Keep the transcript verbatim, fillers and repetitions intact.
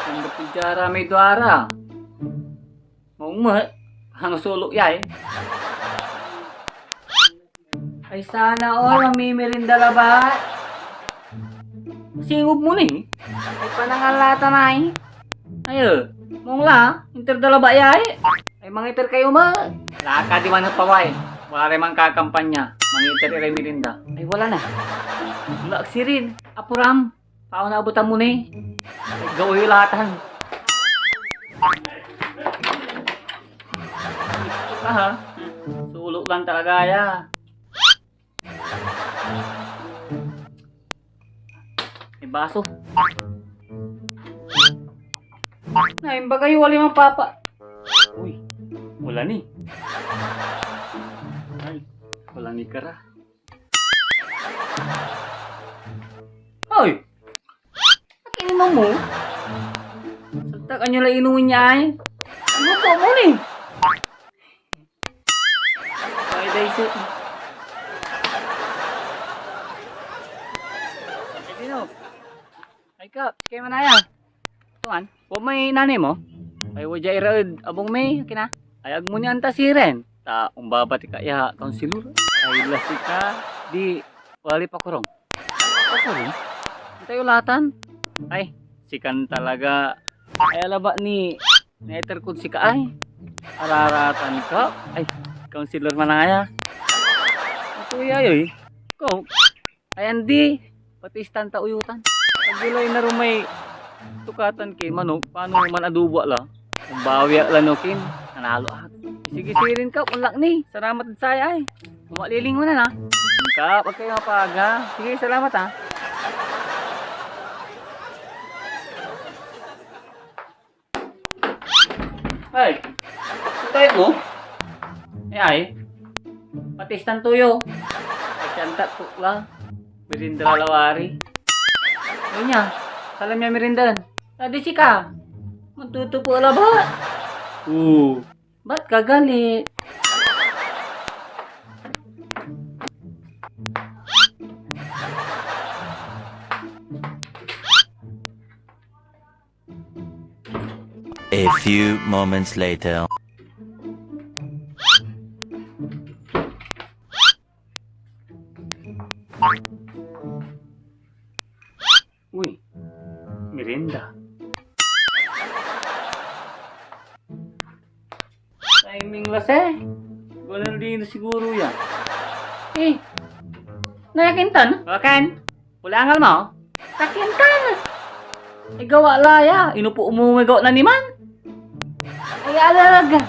Anggad ya ra may duara. Maong met, paano solo ya, eh? Ay, sana all mamimirinda labat. Singog mo ni. Ay, panangalatan ay. Ay, eh, maong la, inter da labat ya, eh. Ay, mangiter kayo met. Laka di man paway. Wala ray mankakampanya. Mangiter iray mirinda. Ay, wala na. Wala ak sirin. Apuram. Paano naabutan mo ni? Ay, gaway latan. Gusto ka, ha? Solo lang talaga ya. May baso. Naimbaga yung wala yung papa. Uy, wala ni. Ay, wala ni kara. Hoy! Akin inom mo? Saltak anyo la inumin niya ay. Ano po mo ni? Ay, dahil sa... Ay, Dino. Ay, Kap, sige, manaya. Tuan, wa may nanay mo? Ay, wadya ira ed abung mi, akin a. Ay, agmo ni anta siren. Ta ombabati ka ya, kaunsilor. Ay, lasi ka, di, wali pakurong. Pakurong? Antayo latan? Ay, sikan talaga. Ay, alaba ni, naiter kod sika ay. Araratan ka? Ay, kaunsilor manaya. Ito ya, yoy. Ko, ay, andi, pati istan ta uyutan. Pag ilay na rumay tukatan ki, mano, paano man adobo la? Kung bawi ak la no kin, nanalo ak. Sige, sirin ka, unlak ni. Salamat ed saya ay. Kumaliling mo na na. Ka, pag kayo mapaga. Sige, salamat ha. Ay, itay mo? Ay, ay. Patis tan tuyo. Ay, santat ko la. Merinda la lawari. Ay niya, salam niya merindan. Adi sika. Matutupo la ba? Oo. Ba't ka galit? A few moments later. Uy, merienda. Timing la, se. Gonaldino siguro yan. Eh, nayakin tan? Wakan? Ulangal mo? Takin tan! Igawa la ya. Inupo mo may gawa na niman? Ay, alaga.